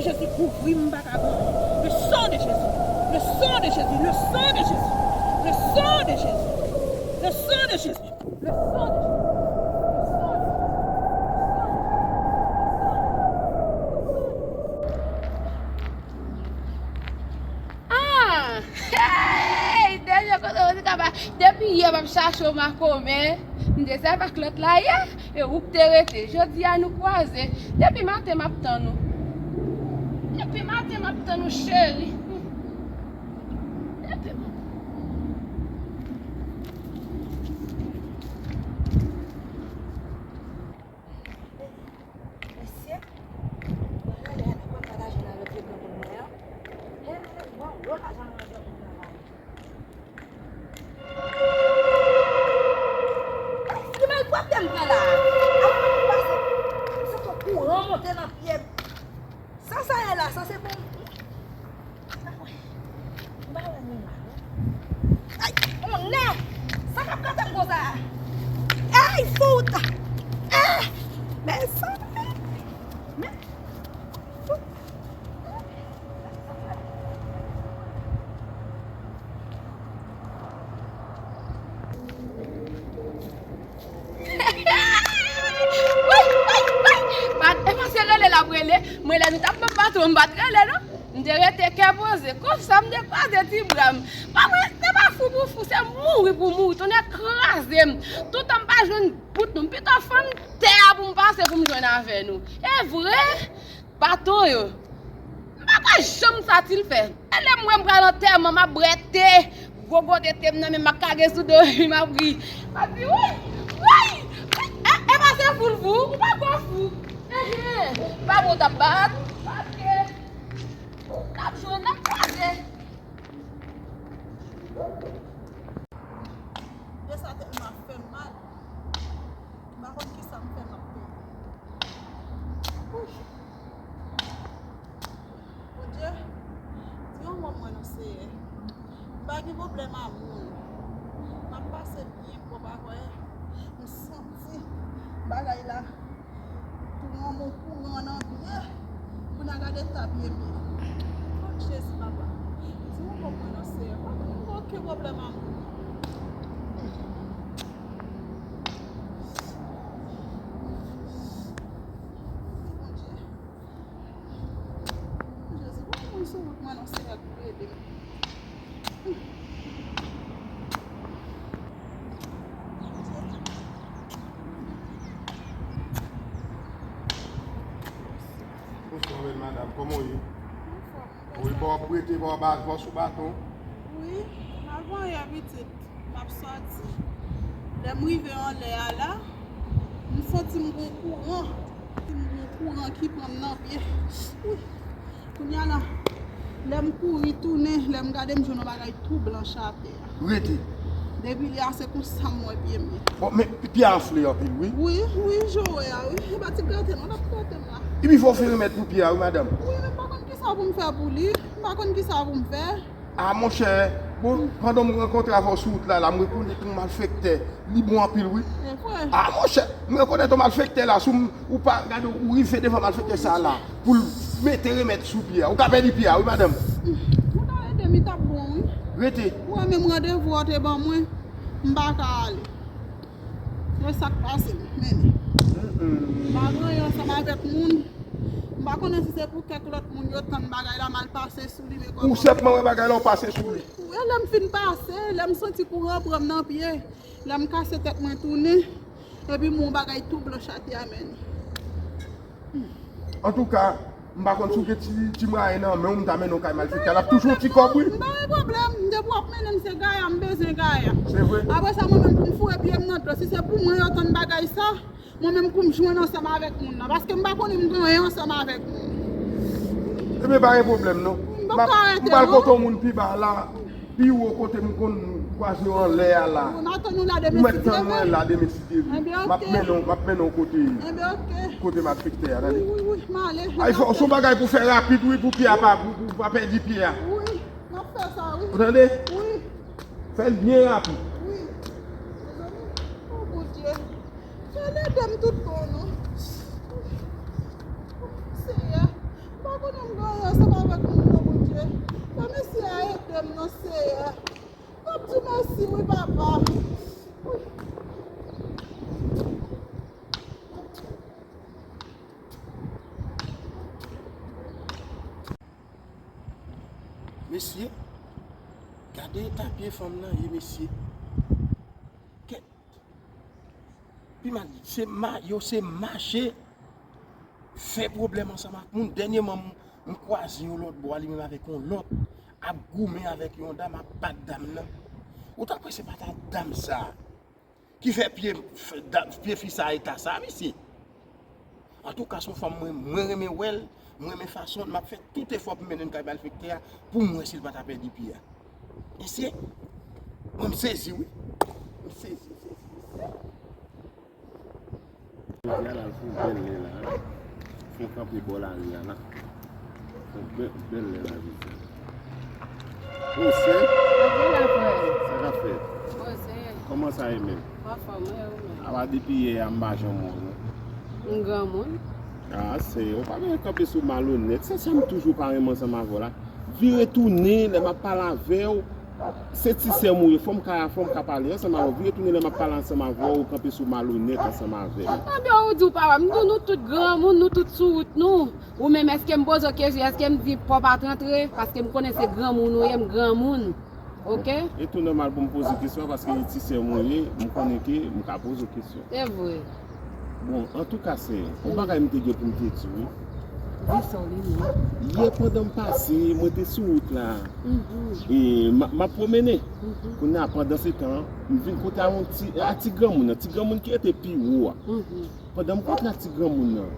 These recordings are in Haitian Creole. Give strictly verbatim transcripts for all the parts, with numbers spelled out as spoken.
Jezi, kouvri m, m pa ka pran. Le sang de Jésus. Le sang de Jésus. Le sang de Jésus. Le sang de Jésus. Le sang de Jésus. Le sang de Jésus. Ah! Hey! Deje kote w te ka ba. Depi yè m ap chache w makomè. M te sèvi ak lòt la yè. E ou k te rete. Jodi a nou kwaze. Depi maten m ap tann ou. Depi maten m ap tann ou, cheri. Depi maten. Mesye, mwen rele a, n ap pataje l avèk yo granmoun mwen an. Hey, bon, yo pa janm rele granmoun nan la. Ki malpwòpte m pran la? Avan m pase, m santi yon kouran monte nan pye m. Sa sa ye la, sa se bon. M pa wè moun la, non. Ay, on nè! Sa k ap gate m konsa? Ay, fout! Ah! Mezanmi! Men, fout! Woy, woy, woy! Bat, e pa se rele l ap rele. Mwen, lè nou t ap ban baton, m pa t rele, non. M te rete kè poze. Konsa, m te kwaze ti bra m. Pa mwen, se pa fou pou fou, se mouri pou mouri. Tonnè kraze m. Toutan m pa jwenn bout nou. M pito fann tè a pou m pase pou m jwenn avè nou. E vre? Baton yo. M pa kwè janm sa ti l fè. E lè m wè m pral antèman, m ap bwè te. Gwo gote te m nan men m, m ap kage sou do li, m ap ri. M ap di, woy, woy, woy. E, e pa se fou l fou, ou pa ko fou. Ehe, pa bon t ap bat. Paske n ap jwenn, n ap kwaze. De sa tèlman fè m mal. M pa konn kisa m fè m ap peye. Wouy. Bondye, di yon mo mwen non Seyè. M pa gen pwoblèm a moun. M ap pase byen, m pa kwè. M santi bagay la. Kouran, bon kouran nan pye. Pou n a gade ta pye m ye. Oh, Jezi, papa. Di yon mo mwen non Seyè. Pa gen okenn pwoblèm a moun. Bondye. Jezi, bon, mwen sou wout mwen non Seyè pou ede m. Bonswa, bèl madanm, kòman w ye? Anfòm, wi, bonswa. Bon, w ap rete, bon, w ap sou baton? Wi, avan yè pitit, m ap sòti. Lè m rive anlè a la, m santi m gon kouran. M gon kouran ki pran m nan pye. Wi. Kounye a la, lè m kouri tounen, lè m gade m jwenn yon bagay tou blanch atè a. Rete. Depi lè a se konsa m wè pye m ye. Bon, men pye a anfle anpil, wi. Wi, wi, jan w wè a, wi. E pa ti grate non, l ap grate m la. Epi fò w fè remèd pou pye a, wi, madanm. Wi, men m pa konn kisa pou m fè pou li. M pa konn kisa pou m fè. Ah, monchè, bon, pandan m rankontre avè w sou wout la, la, m rekonèt yon malfektè. Li bon anpil, wi. E vre. Ah, monchè, m rekonèt yon malfektè la, sou m, ou pa gade, ou rive devan malfektè sa la, pou l mete remèd sou pye a. Ou ka pèdi pye a, wi, madanm. Ou ta ede m, li t ap bon, wi. Rete. Ou wè menm randevou a w te ban mwen, m pa ka ale. E sa k pase m, men. M pa gen anyen ansanm avèk moun. M pa konnen si se pou kèk lòt moun yo tann bagay la mal pase sou li, men kòman. Ou senpman wè bagay la, ou pase sou li. Wi, lè m fin pase, lè m santi kouran pran m nan pye, lè m kase tèt mwen tounen, epi m wè yon bagay tou blanch atè a, men. Antouka, m pa konn si w gen ti, ti mwayen nan men w, m ta mennen w kay malfektè. L ap touche w ti kòb, wi. M pa gen pwoblèm. Depi w ap mennen m, se gaya m bezwen gaya. Se vre? Apre sa, mwen menm pou m foure pye m nan dlo. Si se pou mwen yo tann bagay sa, mwen menm pou m jwenn ansanm avèk moun nan. Paske m pa konnen m gen anyen ansanm avèk moun. Ebyen, pa gen pwoblèm, non. M pap ka rete, non. M pral kote yon moun pi ba la. Pi wo kote m konn kwaze w anlè a la. Ou mèt tann mwen la demen si Dye vle. M ap mennen w, m ap mennen w kote, kote malfektè a, tande. Ay, fò, se yon bagay pou fè rapid, wi, pou pye a pa, pou, pou pa pèdi pye a. Wi, m ap fè sa, wi. Ou tande? Wi. Fè l byen rapid. Wi. Mezanmi, oh, Bondye. Fè l ede m tout bon, non. Seyè, m pa konnen m Seyè, m ap di w mèsi wi, papa. Mesye, gade eta pye fanm nan ye, mesye. Kèt. Pi mal, se ma, yo se mache fè pwoblèm ansanm ak moun. Dènyèman, m, m kwaze yon lòt bò, li menm avèk yon lòt, ap goumen avèk yon dam, ap bat dam nan. Ou ta kwè se pa ta dam sa ki fè pye, f-, da-, pye fi sa eta sa, mesye? Antouka, se yon fanm mwen, mwen renmen wè l, mwen renmen fason l, m ap fè tout efò pou m mennen l kay malfektè a, pou m wè si l pa ta pèdi pye a. Mesye, mwen m sezi wi. M sezi, m sezi, mesye. Jodi a la, l fè yon bèl lè la. Fè yon kanpe bò lari a la. Fè yon bèl, bèl lè la jodi a. O sè. Sa k ap fèt? O sè. Kòman sa ye menm? Anfòm, wi, ou menm? Apa depi yè a m pa janm wè w non. M granmoun. A, sè, ou pa bezwen kanpe sou malonèt. Se sa m toujou pa renmen ansanm avè w la. Vire tounen, lè m ap pale avè w, se ti sè m ou ye, fò m ka, fò m ka pale ansanm avè w. Vire tounen lè m ap pale ansanm avè w, ou kanpe sou malonèt ansanm avè m. Ebyen, ou di w pa wè m, m di w nou tout granmoun, nou tout sou wout nou. Ou menm, èske m poze w kesyon, èske m di pa w pa t rantre? Paske m konnen se granmoun ou ye, m granmoun. Oke? E tou nòmal pou m poze kesyon an, paske e ti sè m ou ye, m konnen ke m ka poze w kesyon. Se vre. Bon, antouka, sè, yon bagay m te gen pou m te di w wi. Di sa w li menm. Yè pandan m pase, mwen te sou wout la. Mhm. E m a, m ap pwomennen. Mhm. Kounye a, pandan se tan, m vin kote a yon ti, a ti granmoun nan, ti granmoun ki rete pi wo a. Mhm. Pandan m kote a ti granmoun nan,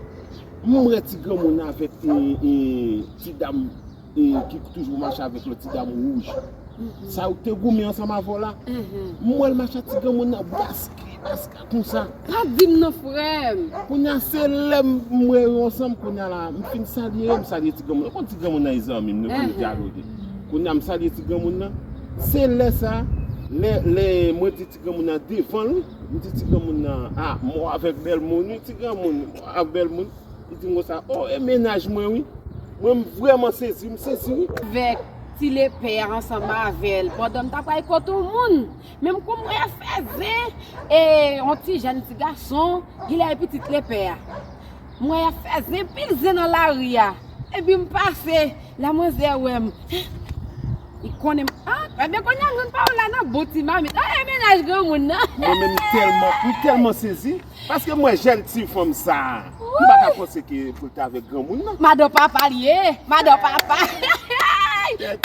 m wè ti granmoun nan avèk, e, e, ti dam, e, ki toujou mache avèk lòt ti dam wouj. Mhm. Sa yo te goumen ansanm avè w la. Mhm. M wè l mache ak ti granmoun nan, baske, baske konsa. Pa di m non, frè m. Kounye a, se lè m, m wè yo ansanm, kounye a la, m fin salye yo, m salye ti granmoun nan. Ou konn ti granmoun nan e zanmi m, nou konn dyaloge. Kounye a, m salye ti granmoun nan. Se lè sa, lè, lè mwen di ti granmoun nan devan l, m di ti granmoun nan, a, mò avèk bèl moun, wi, ti granmoun, mò avèk bèl moun. Li di m konsa, o, e mennaj mwen, wi. Mwen, m vrèman sezi, m sezi, wi. Avèk ti lepè a ansanm avè l, pandan m t ap pral kote yon moun, men m kou m wè y ap fè zen, e yon ti jèn ti gason, genlè e pitit lepè a. M wè y ap fè zen, pil zen nan lari a. Epi m pase, lamanzè wè m. Li konnen m. A, ebyen kounye a m jwenn pawòl la nan bon ti mamit. A, e mennaj granmoun nan. Mwen menm m tèlman, m tèlman sezi. Paske m wè jèn ti fanm sa a. M pa ka panse ke pou l te avèk granmoun nan. Madan papa l ye. Madan papa.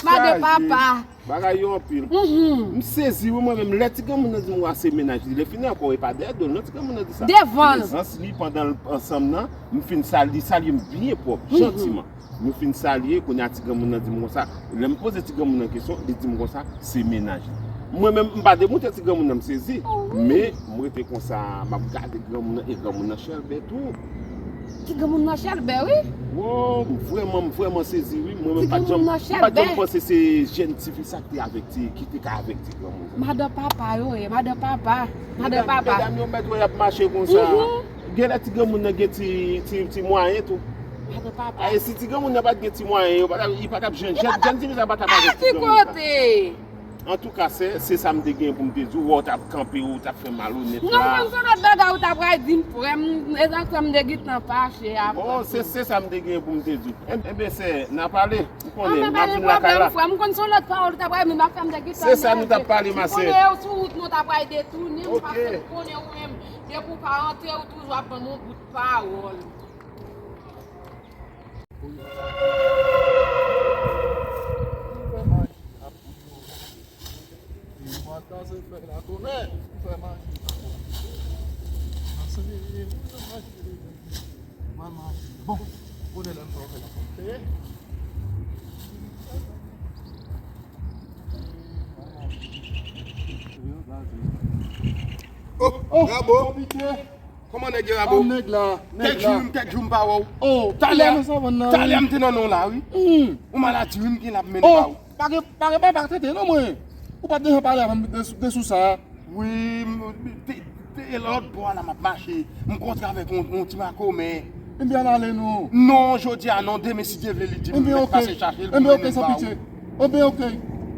Madan papa. Bagay yo anpil. Mhm. M sezi wi mwen menm. Lè ti granmoun nan di m wa se mennaj li, lè fini ankò e pa dèyè do l non ti granmoun nan di sa. Devan l. Prezans li pandan l ansanm nan, m fin sal-, li salye m byen pwòp, jantiman. Nou fin salye, kounye a ti granmoun nan di m konsa, lè m poze ti granmoun nan kesyon, li di m konsa, se mennaj li. Mwen menm, m pa demoute ti granmoun nan, m sezi. Men, m rete konsa, m ap gade granmoun nan, e granmoun nan chèlbè tou. Ti granmoun nan chèlbè, wi. Wo, m vrèman, m vrèman sezi, wi. Mwen menm, m pa t janm, m pa t janm panse se jèn ti fi sa ki te avèk ti, ki te ka avèk ti granmoun sa. Madan papa yo ye, madan papa. Madan papa. Medam, medam yo mèt wè y ap mache konsa. Mhm. Genlè ti granmoun nan gen ti, ti, ti mwayen tou. Madan papa. A, e si ti granmoun nan pa t gen ti mwayen, yo pa t ap, li pa t ap jwenn, jèn, jèn ti fi sa pa t ap avèk ti granmoun sa. Antouka, se, se sa m te gen pou m te di w, wè w t ap kanpe, w t ap fè malonèt la. Non, m konn se yon lòt bagay ou ta pral di m, frè m, e sa k fè m te gentan fache a. Bon, se, se sa m te gen pou m te di w. Enben, sè, n a pale, m konnen, m ap vin lakay la. Frè m, m konn se yon lòt pawòl ou ta pral di m, m ap fè m te gentan nève. Se sa nou t ap pale, ma sè. M konnen yo sou wout nou ta pral detounen, m pase m konnen ou menm, depi w pa rantre, ou toujou ap ban m yon bout pawòl. Pou yo sa. Ou fè maji la pou yo. E mwen ta se fè la tonè. Ou fè maji la pou yo. Mwen se, mwen se maji. Mwen maji. Bon, kote lè m fè fè la fòm peye. Oh, oh, Rabo. Kòman nèg yo, Rabo? Kèk jou, kèk jou m pa wè w. Oh, talè, talè m te nan non la, wi. Ou maladi, wi, m gen la pou mennen ba ou. Pa gen, pa gen papa tete non mwen. Ou pa t deja pale avè m de sou, de sou sa. Wi, m, te, te, lòt bò a la m ap mache. M kontre avèk yon, yon ti makomè. Ebyen, al ale non. Non, jodi a non, demen, si Dye vle, li di m mèt pase chache l pou mennen l ba ou. Ebyen, oke, san pitye. Ebyen, oke.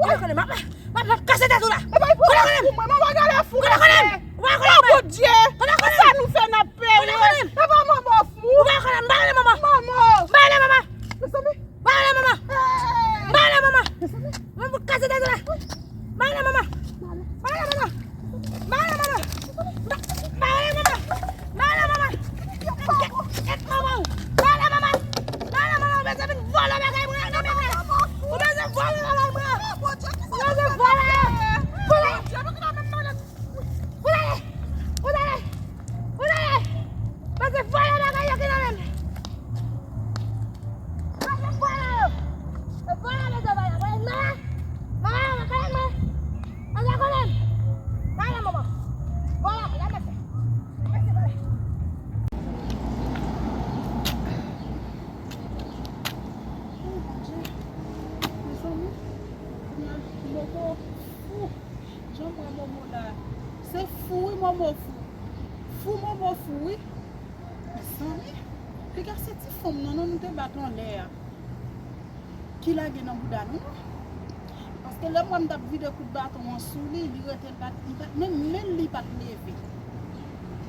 Kote konnen m ap, m ap, m ap kase tèt ou la. Kote konnen m. Kote konnen m. Ou pa konnen mwen. Kote konnen m. Sa nou fè n ap peye. Kote konnen m. Epa manman fou. Ou pa konnen m. M pa rele manman. Manman. M pa rele manman. Mezanmi. M pa rele manman. M pa rele manman. Mezanmi. Mwen pou kase tèt ou la. M pa rele manman. M pa rele manman. M pa rele manman. M pa rele manman. M pa rele manman. Kèt manman w. M pa rele manman. M pa rele manman. Ou bezwen vin vòlè bagay mwen ak nan men mwen. Ou bezwen vòlè bagay mwen. Ou bezwen vòlè. Vòlè. Vòlè. Vòlè. Vòlè. Vòlè. Bezwen vòlè bagay yo ki nan men m. Mwen se vòlè yo. Se vòlè yo se vòlè. Vòlè mwen. Mwen, mwen, mwen, mwen. Mwen se konnen. Vòlè manman. Vòlè, la mèsi. Mèsi, vòlè. Oh, Bondye. Mezanmi, kounye a, Momo fou. Jan m wè Momo la. Se fou, wi, Momo fou. Fou, Momo fou, wi. Mezanmi, piga se ti fanm nan, non, nou te bat anlè a. Ki lage nan bouda nou, non. Paske lè m wè m t ap vide kout baton an sou li, li rete la, li pa t, menm men li pa t leve.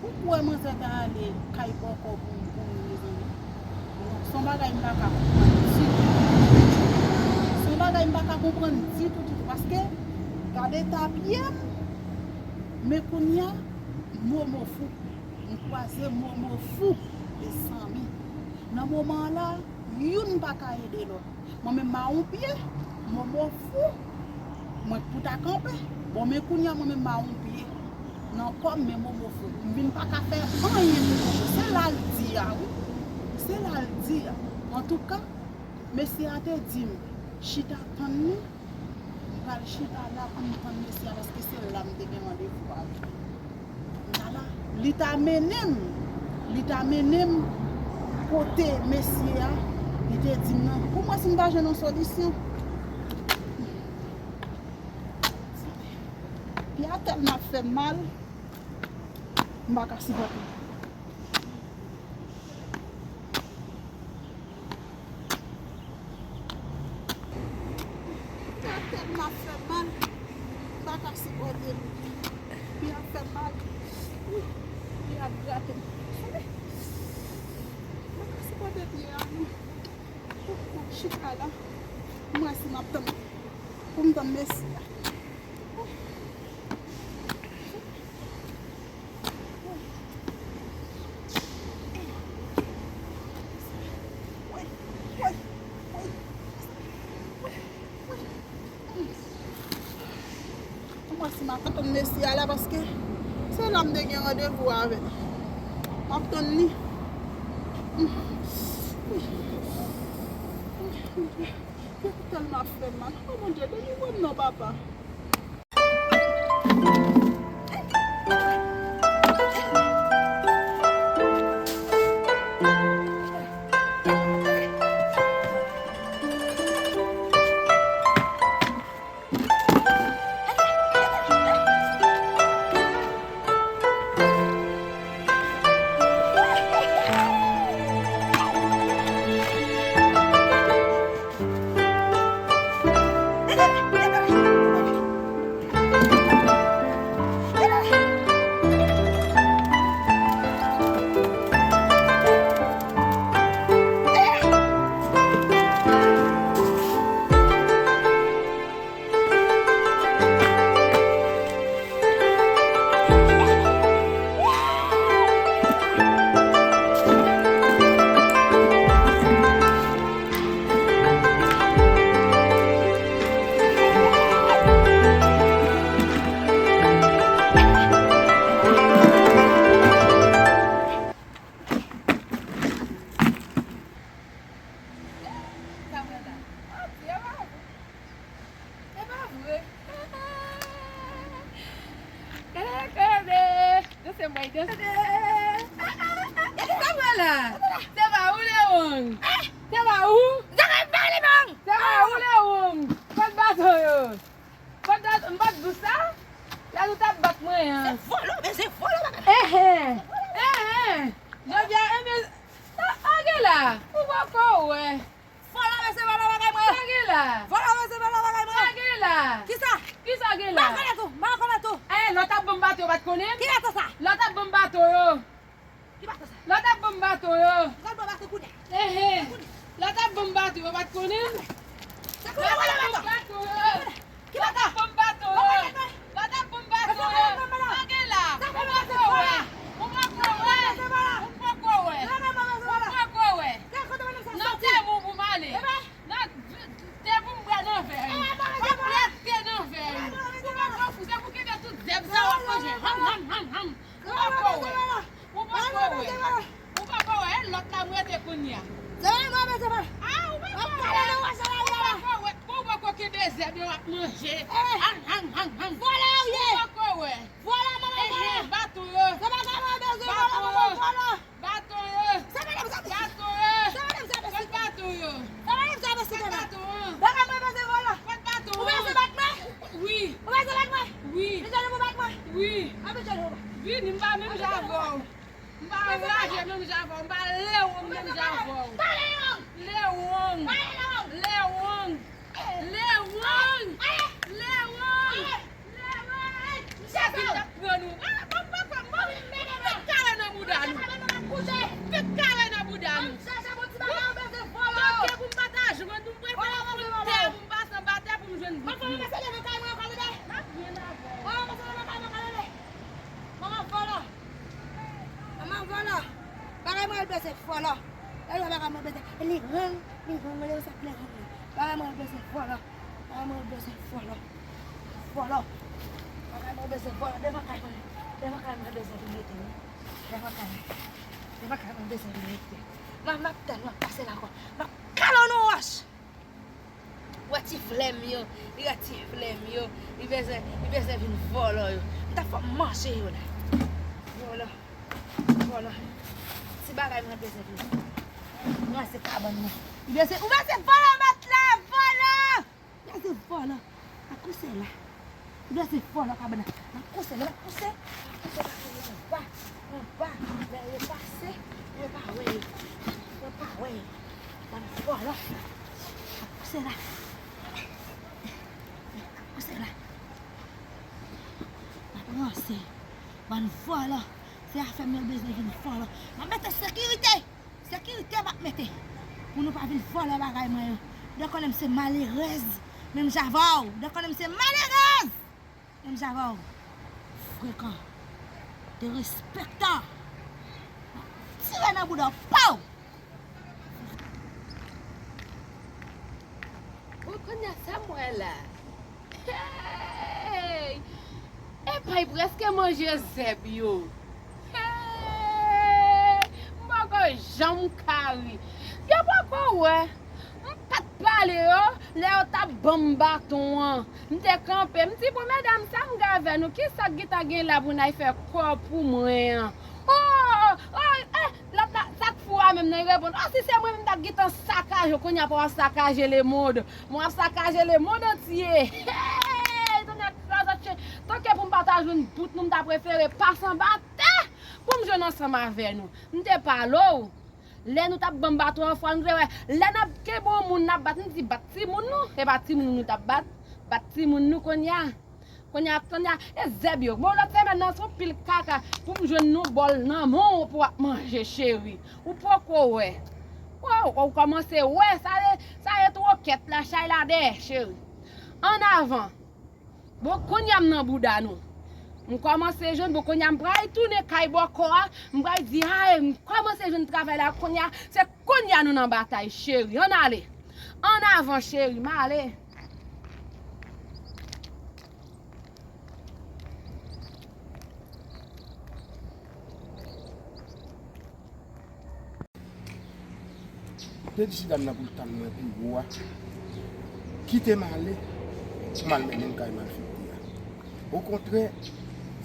Ou kwè manzè ta ale kay bòkò pou, pou nou, mezanmi? Non, se yon bagay m pa ka konprann ditou. Se yon bagay m pa ka konprann ditou, ditou. Paske, gade eta pye m, men kounye a, Momo fou. M kwaze Momo fou, mezanmi. Nan moman an la, youn pa ka ede lòt. Mwen menm m a yon pye, Momo fou, mwen pou ta kanpe. Bon, men kounye a mwen menm m a yon pye nan kò m, men Momo fou. M vin pa ka fè anyen pou Momo. Se la l di a, wi. Se la l di a. Antouka, mesye a te di m, chita tann li, m pral chita la pou m tann mesye a, paske se la m te gen randevou avè l. Ala, li ta mennen m, li ta mennen m kote mesye a, li te di m nan. Pou mwen, si m pa jwenn yon solisyon, pye a tèlman ap fè m mal, m pa ka sipòte. Pye a tèlman ap fè m mal, m pa ka sipòte l. Pye a ap fè m mal. Wi, pye a ap grate m. Tande. M pa ka sipòte pye a, non. M ap chita la. M wè si m ap tann. Pou m tann mesye a. Mwen si m ap tann mesye a la, paske se la m te gen randevou avè l. M ap tann li. Tèlman ap fè m mal. O Bondye, delivre m non, papa. E pa vre. Kale, kale. Danse, mwen, danse. Gade sa mwen la. Se pa ou, Lewon. Se pa ou. Se pa ou, Lewon. Kot baton yo. Kot bat, m bat dous la. La nou t ap bat mwen an. Se vòlò, men se vòlò, bagay. Ehe. Ehe. Jodi a, enben, sa, sa gen la. Ou poko wè. Vòlò, mesye, vòlò bagay mwen. Sa gen la? Vòlò, mesye, vòlò bagay mwen. Sa gen la? Kisa? Kisa gen la? M pa rekonèt ou, m pa rekonèt ou. Eh, lè w t ap ban m baton yo, w pa t konnen? Ki baton sa? Lè w t ap ban m baton yo. Ki baton sa? Lè w t ap ban m baton yo. Ou pral ban baton kounye a. Ehe. Kounye a. Lè w t ap ban m baton yo, w pa t konnen? Se kounye a w pral ban baton. Lè w t ap ban m baton yo. Ki baton? Lè w t ap ban m baton yo. Lè w t ap ban m baton yo. Sa gen la? Ou poko wè. Ou poko wè. Ou poko wè. Ou poko wè. Nan tèm ou pou m ale. Nan tèm pou m bwè nan vè. Ou bwè te nan vè. Ou poko fou, se pou kenbe tout zèb sa w ap manje. Ham, ham, ham, ham. Ou poko wè. Ou poko wè. Ou poko wè, lòt la m rete kounye a. Se pa mwen, se pa. Ah, ou poko wè. Ou poko wè. Ou poko kenbe zèb yo w ap manje. Ang, ang, ang, ang. Vòlè ou ye. Ou poko wè. Vòlè, manman vòlè. Ehe, baton yo. Se pa mwen, se pa. Vòlè, manman vòlè. Baton yo. Sa madanm sa, mesye. Baton yo. Sa madanm sa, mesye. Kot baton yo? Sa madanm sa, mesye. Kot baton yo? Bagay mwen, mesye, vòlè. Kot baton yo? Ou bezwen bat mwen? Wi. Ou bezwen bat mwen? Wi. Li jwenn ou pou bat mwen? Wi. An, li jwenn ou. Vini, m pa menm jan avè w. M pa raje menm jan avè w. M pa lewong menm jan avè w. Pa lewong! Lewong! Pa lewong! Lewong! Lewong! Lewong! Lewong! Misye vin t ap pran nou. Ah, bon, bon, bon, bon. Tout kare nan bouda nou. Tout kare nan bouda nou. Manke pou m pa ta jwenn nou, m prefere fout tè pou m pase anba tè pou m jwenn bout nou. N ap jwenn avè w. Manman vòlò. Manman vòlò. Bagay mwen al peze vòlò. E la bagay mwen bezwen, li rang, li rang, li sa k li rang. Bagay mwen bezwen vòlò. Bagay mwen bezwen vòlò. Vòlò. Bagay mwen bezwen vòlò. Devan kay mwen. Devan kay mwen bezwen vin rete, wi. Devan kay mwen. Devan kay mwen bezwen vin rete. M ap, m ap tann, m ap pase la ankò. M ap kale w nan wòch. Wè ti flèm yo, li wè ti flèm yo, li bezwen, li bezwen vin vòlò yo. M ta fò manje yo la. Vòlò, vòlò. Ti bagay mwen bezwen vin. Mwen se kabann mwen. Li bezwen, ou bezwen vòlò, matla, vòlò. Ou bezwen vòlò. Akouse la. Ou bezwen vòlò kabann nan. Nan kouse, nan kouse. Nan kouse pa anba, anba. Lè yo pase, yo pa wè yo. Yo pa wè yo. Nan vòlò. Nan kouse la. Nan kouse la. Nan ranse. Bann vòlò. Se afè m yo bezwen vin vòlò. Nan mete sekirite. Sekirite m ap mete pou nou pa vin vòlò bagay mwen yo. Dè konnen m se malerèz, menm jan avè w. Dè konnen m se malerèz, menm jan avè w. Frekan. Derespektan. M ap tire nan bouda w. Pow! Bon, kounye a, sa m wè la. Hey! Epa y prèske manje zèb yo. Hey! M poko janm ka ri. Yo poko wè. M pa t pale yo, lè yo t ap ban m baton an. M te kanpe, m di, "Bon, medam, sa m gen avè nou? Kisa k gentan gen la pou n al fè kò pou mwen an?" Oh, oh, eh, lòt la, sa k fou a menm nan, li reponn, "Oh, si se mwen menm, m t ap gentan sakaje w, kounye a pou w ap sakaje lemonn. Mwen ap sakaje lemonn antye." Hey, tonnè krazòt chen. Tanke pou m pa ta jwenn bout nou, m ta prefere pase anba tè pou m jwenn ansanm avè nou. M te pale w. Lè nou t ap ban m baton an, fwa nou te wè. Lè n ap kenbe yon moun, n ap bat, m di, "Bat timoun nou." E pa timoun nou t ap bat. Bat timoun nou kounye a. Kounye a, kounye a, e zèb yo. Bon, lòt semèn nan, se yon pil kaka pou m jwenn yon bòl nan men w pou w ap manje, cheri. Ou poko wè. Ou, ou kòmanse wè, sa ye, sa ye twokèt la, chay la dèyè, cheri. Ann avan. Bon, kounye a m nan bouda nou. M kòmanse jwenn, bon, kounye a m pral tounen kay bòkò a, m pral di, "Ay, m kòmanse jwenn travay la, kounye a, se kounye a nou nan batay, cheri. Ann ale. Ann avan, cheri, m ale." Te di ti dam nan pou l tann mwen pi wo a. Kite m ale pou m al mennen l kay malfektè a. Okontrè,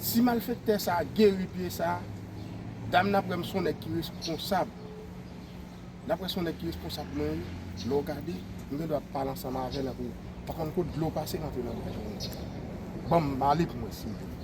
si malfektè sa a geri pye sa a, dam nan ap wè m se yon nèg ki responsab. L ap wè se yon nèg ki responsab mwen ye. Lè w gade, m gen dwa ap pale ansanm avè l, epi w pa konn kot dlo pase, l antre nan bouch mwen. Ban m ale pou mwen, silvouplè.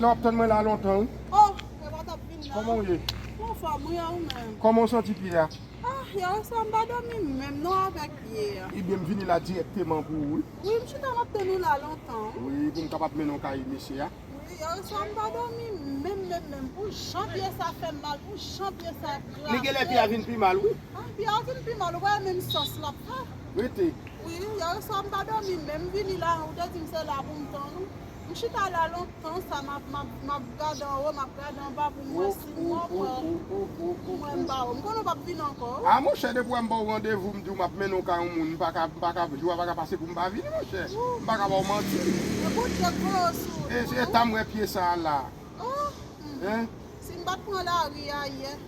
Lè w ap tann mwen la lontan, wi. Oh, e pa t ap vin la. Kòman w ye? Anfòm, wi, e ou menm? Kòman w santi pye a? Ah, yè swa m pa dòmi menm non avèk pye a. Ebyen, m vini la dirèkteman pou ou, wi. Wi, m chita m ap tann ou la lontan. Wi, pou m kapab mennen w kay mesye a. Wi, yè swa m pa dòmi menm, menm, menm. Pou jan pye sa fè m mal, pou jan pye sa kraze. Li genlè pye a vin pi mal, wi. Ah, pye a vin pi mal, ou pa wè menm sans l ap fè. Rete. Wi, yè swa m pa dòmi menm, m vini la, ou te di m se la pou m tann ou. M chita la lontan sa, m ap, m ap, m ap gade anwo, m ap gade anba pou m wè si m ankò. M wè m pa wè w. M konnen w p ap vin ankò. Ah, monchè, depi w wè m ba w randevou, m di w m ap mennen w kay yon moun, m pa ka, m pa ka, jou a pa ka pase pou m pa vini, monchè. M pa ka ba w manti. E Bondye gwo sou ou. E, e ta m wè pye sa a la. Oh, hmm. Hein? Si m pa t pran lari a yè,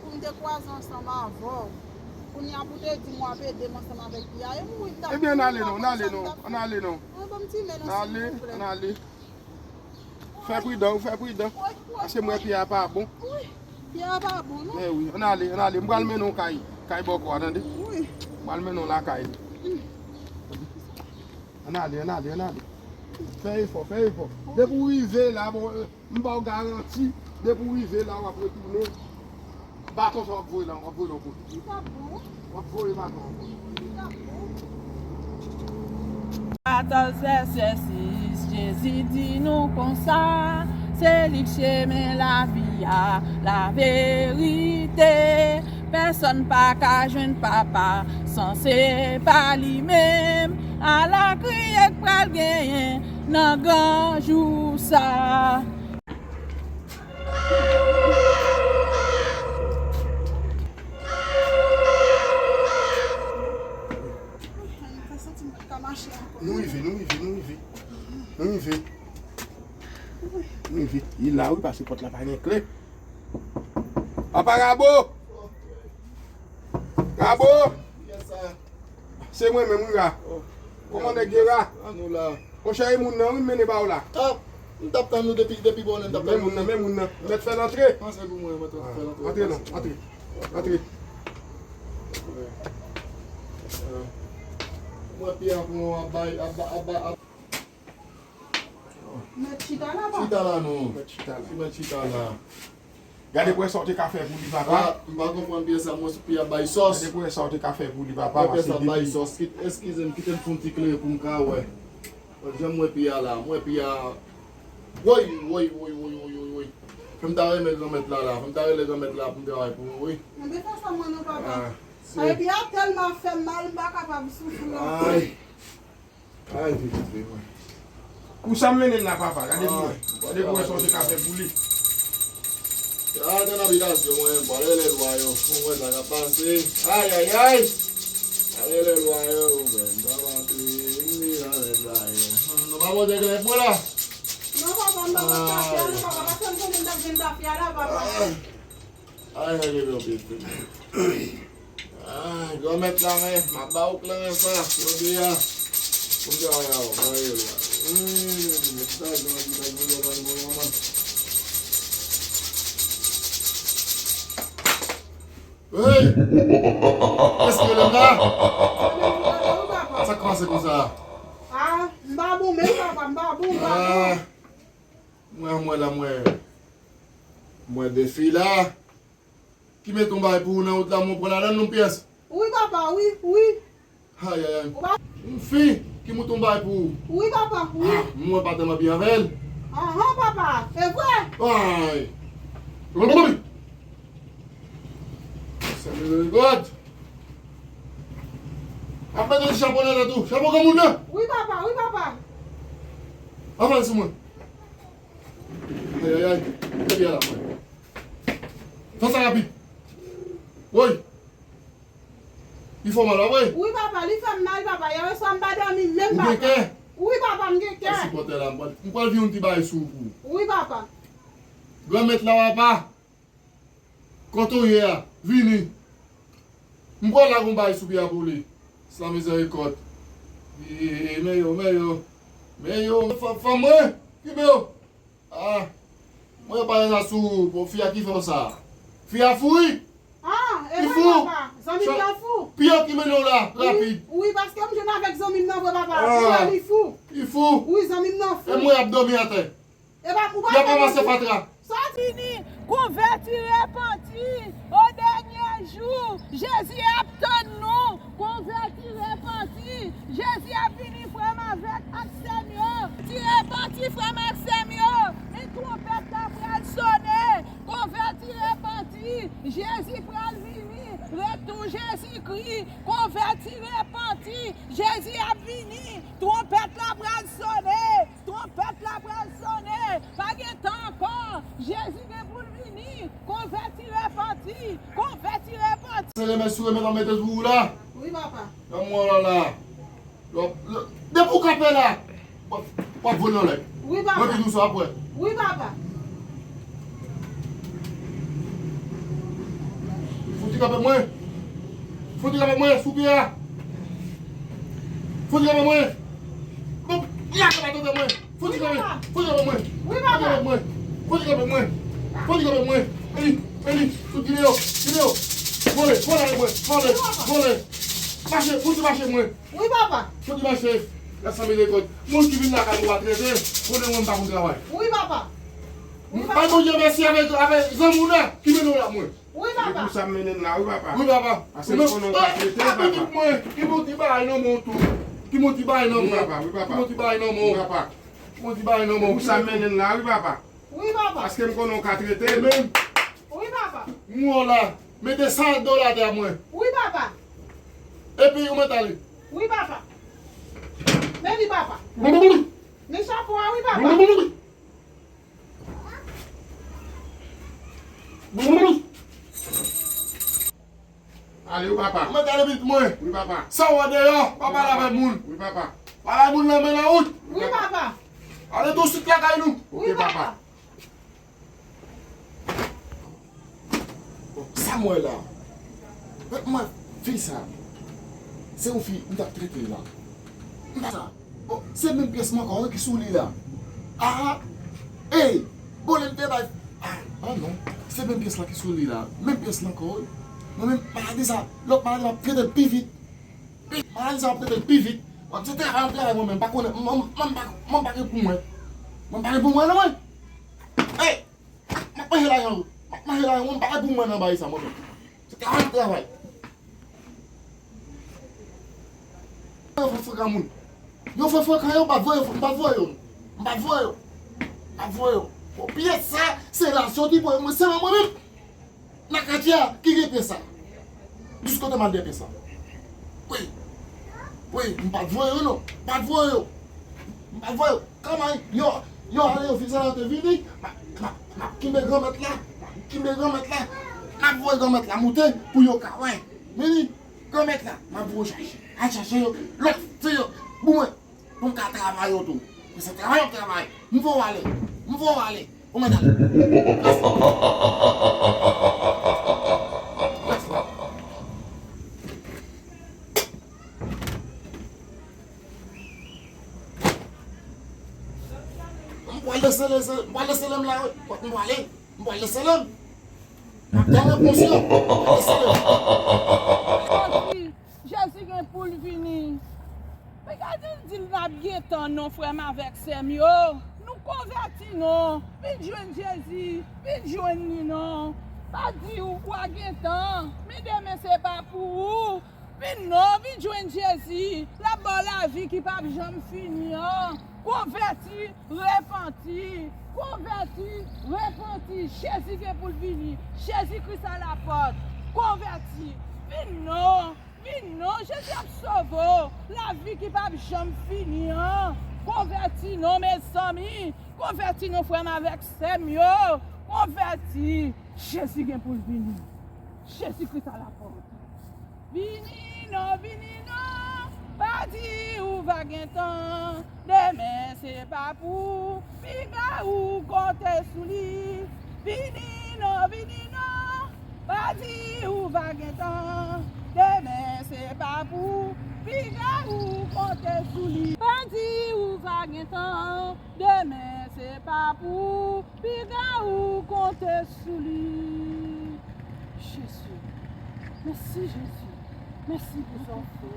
pou m te kwaze ansanm avè w, kounye a pou te di m w ap ede m ansanm avèk pye a, e m mouri m t ap mouri. Ebyen, ann ale non, ann ale non, ann ale non. Mwen ban m ti men non, silvouplè. Ann ale, ann ale. Fè pridan, ou fè pridan. Paske m wè pye a pa bon. Wi, pye a pa bon, non. Men wi, ann ale, ann ale. M pral mennen w kay, kay bòkò a, tande? Wi. M pral mennen w lakay li. Ann ale, ann ale, ann ale. Fè efò, fè efò. Depi w rive la, bon, euh, m ba w garanti, depi w rive la, w ap retounen. Baton sa w ap voye la, w ap voye l yon kote. Li t ap bon. W ap voye baton an. Li t ap bon. Katòz vèsè sis, Jezi di nou konsa, se li k chemen, lavi a, laverite. Pèsonn pa ka jwenn Papa san se pa li menm. Ala kriye k pral genyen nan gran jou sa. Mwen santi m pa t ka mache ankò. Nou rive, nou rive, nou rive. Nou rive. Nou rive. Li la wi, pase pòt la pa gen kle. Papa Rabo! Rabo! Yes, sir. Se mwen menm, wi, Ra. Oh. Kòman nèg ye, Ra? An nou la. Monchè, e moun nan, wi, m mennen ba w la. Ah, m t ap tann nou depi, depi bonè, m t ap tann nou. Men moun nan, men moun nan. Mèt fè l antre. Pase pou mwen, mèt fè l antre. Antre non, antre. Antre. Mwen pi ap, ap bay, ap, ap, ap, ap. Mèt chita la, pa? Chita la, non. Mèt chita la. Ki mèt chita la? Gade pou wè sa w te ka fè pou li, papa. Ah, m pa konprann pyès sa, mwen sou pi ap bay sòs. Gade pou wè sa w te ka fè pou li, papa, paske depi. Mwen pyès ap bay sòs. Kit, eskize m, kite m fè yon ti klere pou m ka wè. Jan m wè pi a la, m wè pi a. Woy, woy, woy. Fè m ta renmen granmèt la la, fè m ta rele granmèt la pou m travay pou ou, wi. Mwen te fè sa mwen non, papa. Ah, se. Ay, pi a tèlman fè m mal, m pa kapab soufri ankò. Ay. Ay, pitit mwen. Pou sa m mennen l la, papa, gade pou wè. Gade pou wè sa w te ka fè pou li. Gade nan abitasyon mwen, pale lè lwa yo. Pou wè sa k ap pase. Ay, ay, ay. Pale lè lwa yo, ou menm. Sa pa antre, vin nan lè lwa yo. Nou pa pote klè pou la. Non, papa, m pa pote tafya, non, papa, paske m konnen m t ap jwenn tafya la, papa. Ay. Ay, ay, ay, ay, ay. Ay, granmèt la, men, m ap ba ou kleren sa, jodi a. Pou m travay avè w, mwen rele w. Hmm, men ki sa, jan di, sa, jan di, jan di, manman. Hey! Èske lè m la? Sa k pase konsa? Ah, m pa bon, men papa, m pa bon, m pa bon. Ah, mwen, mwen la, mwen, mwen defi la. Ki mete yon bagay pou ou nan wout la, mwen pran ladann yon pyès. Wi, papa, wi, wi. Ay, ay, ay. Ou pa... Yon fi ki mete yon bagay pou ou. Wi, papa, wi. Ah, mwen pa tèlman byen avè l. Ahan, papa, se vre. Ay. Sèl God. Ap mete ti chapo nan tèt ou. Chapo granmoun nan. Wi, papa, wi, papa. Ap al sou mwen. Ay, ay, ay. Fè byen la, mwen. Fè sa rapid. Woy. Li fè w mal, pa vre? Wi, papa, li fè m mal, papa. Yè swa m pa dòmi menm, papa. Ou gen kè? Wi, papa, m gen kè. Mwen sipòtè la, m pral, m pral vin yon ti bagay sou ou. Wi, papa. Granmèt la, papa. Kote w ye a, vini. M kwè w lage yon bagay sou pye a pou li. Sa mizèrikòd. E, e, e, men yo, men yo. Men yo, fanm, fanm mwen, kenbe yo. Ah, mwen pa sa sou fi a ki fè w sa. Fi a fou, wi. Ah, e vre, papa. Zanmi m nan fou. Piyan ki mennen w la, rapid. Wi, paske m jwenn avèk zanmi m nan vre, papa. Wi, li fou. Li fou. Wi, zanmi m nan fou. E mwen ap dòmi atè. Epa, ou pa... Y ap ranmase fatra. Sòti ni, konvèti, repanti. O dènye jou, Jezi ap tann nou. Konvèti, repanti. Jezi ap vini, frè m avèk, ak sè m yo. Ti repanti, frè m ak sè m yo. Men twonpèt la pral sone. Konvèti, repanti. Jezi pral vini. Retou Jezikri. Konvèti, repanti. Jezi ap vini. Twonpèt la pral sone. Twonpèt la pral sone. Pa gen tan ankò. Jezi gen pou l vini. Konvèti, repanti. Konvèti, repanti. Se remèt sou remèt an mete sou ou la. Wi, papa. Nan mwen la la. Depi w kanpe la, w ap, w ap vole anlè. Wi, papa. Mwen ki di w sa apre. Wi, papa. Fouti kanpe mwen. Fouti kanpe mwen, sou pye a. Fouti kanpe mwen. Bon, ya kanpe atande mwen. Fouti kanpe, fouti kanpe mwen. Wi, papa. Fouti kanpe mwen. Fouti kanpe mwen. Fouti kanpe mwen. Eli, Eli, tout gide yo, gide yo. Vole, vole avèk mwen. Vole, vole. Mache, fouti mache mwen. Wi, papa. Fouti mache. Gad sa mizèrikòd. Moun ki vin lakay ou a trete, konnen mwen m pa konn travay. Wi, papa. Wi, papa. Bay Bondye mèsi avèk, avèk zanmi w la ki mennen w la mwen. Wi, papa. Se pou sa m mennen l la, wi, papa. Wi, papa. Paske m konnen w ka trete, papa. Pitit mwen, ki mouti bagay nan men w tou. Ki mouti bagay nan men w. Wi, papa, wi, papa. Ki mouti bagay nan men w. Wi, papa. Ki mouti bagay nan men w. Se pou sa m mennen l la, wi, papa. Wi, papa. Paske m konnen w ka trete menm. Wi, papa. Mwen la, mete san dola atè a mwen. Wi, papa. Epi ou mèt ale. Wi, papa. Men li, papa. Men chapo a, wi, papa. Papa. Ou mèt ale pitit mwen. Wi, papa. Sa w wè deyò, pa pale avèk moun. Wi, papa. Pa bay moun lanmen nan wout. Wi, papa. Ale tousuit lakay nou. Wi, papa. Bon, sa m wè la. Mwen, mwen, fi sa. Se yon fi m t ap trete la. M pa sa. Bon, se menm pyès mwen ankò wi ki sou li la. Ah! Ey! Bon, lè m te bay. Ah, ah non. Se menm pyès la ki sou li la. Menm pyès la ankò wi. Mwen menm, maladi sa, lòt maladi m ap trete l pi vit. Pi, maladi sa ap trete l pi vit. W ap di se travay, m ap travay mwen menm. M pa konnen, mwen, mwen, mwen pa, mwen pa gen pou mwen. Mwen pa gen pou mwen, non, mwen. Ey! M ap manje lajan, m ap manje lajan, mwen pa gen pou mwen nan bagay sa, mwen menm. Se travay, travay. Yo fè frekan moun. Yo fè frekan yo, m pa t voye yo, m pa t voye yo. M pa t voye yo. M pa t voye yo. Bon, pyès sa, se la soti pou mwen, se mwen menm. Nan katye a, ki gen pyès sa? Jis kote m al de pyès sa? Wi. Wi, m pa t voye yo non. M pa t voye yo. M pa t voye yo. Kòman yo, yo ale yo fin sa yo te vini. M ap, m ap, m ap kenbe granmèt la. M ap kenbe granmèt la. M ap voye granmèt la moute pou yo ka wè. Vini, granmèt la. M ap voye chache. Al chache yo. Lòt, se yo. Pou mwen. Pou m ka travay yo tou. Men se travay yo travay. M voye w ale. M voye w ale. Ou mèt ale. Rès la. Rès la. M pral lese, lese, m pral lese lè m la, wi. Kot m pral ale? M pral lese lè m. M ap tann repons yo. M pral lese lè m. Jezi gen pou l vini. Men gade l di l n ap gen tan non, frè m avèk sè m yo. Nou konvèti non. Vin jwenn Jezi. Vin jwenn li non. Pa di ou pa gen tan. Men demen se pa pou ou. Vin non, vin jwenn Jezi. L ap ba w lavi ki p ap janm fini an. Konvèti, repanti. Konvèti, repanti. Jezi gen pou l vini. Jezi Kris a la pòt. Konvèti. Vin non. Vin non, Jezi ap sove w. Lavi ki p ap janm fini an. Konvèti non, mezanmi. Konvèti non, frè m avèk sè m yo. Konvèti. Jezi gen pou l vini. Jezi Kris a la pòt. Vini non, vini non. Pa di ou va gen tan. Demen se pa pou piga ou konte sou li. Vini non, vini non. Pa di ou va gen tan. Demen se pa pou piga ou konte sou li. Pa di ou va gen tan. Demen se pa pou piga ou konte sou li. Jezi. Mèsi Jezi. Mèsi pou sa w fè.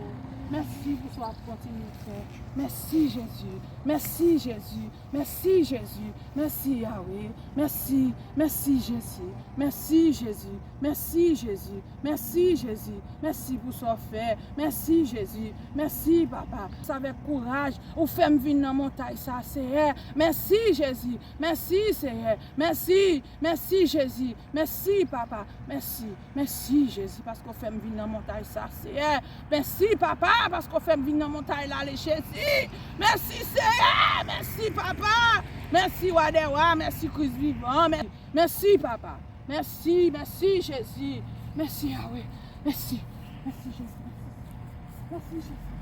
Mèsi pou sa w ap kontinye fè. Mèsi Jezi. Mèsi Jezi. Mèsi Jezi. Mèsi Yawe. Mèsi. Mèsi Jezi. Mèsi Jezi. Mèsi Jezi. Mèsi Jezi. Mèsi pou sa w fè. Mèsi Jezi. Mèsi papa. Sa avèk kouraj ou fè m vin nan montay sa, Seyè. Mèsi Jezi. Mèsi Seyè. Mèsi. Mèsi Jezi. Mèsi papa. Mèsi. Mèsi Jezi paske w fè m vin nan montay sa, Seyè. Mèsi papa paske w fè m vin nan montay la, le Jezi. Mèsi Seyè. Mèsi papa. Mèsi wa dè wa. Mèsi Kris vivan. Mèsi. Mèsi papa. Mèsi, mèsi Jezi. Mèsi Yawe. Mèsi. Mèsi Jezi. Mèsi. Mèsi Jezi.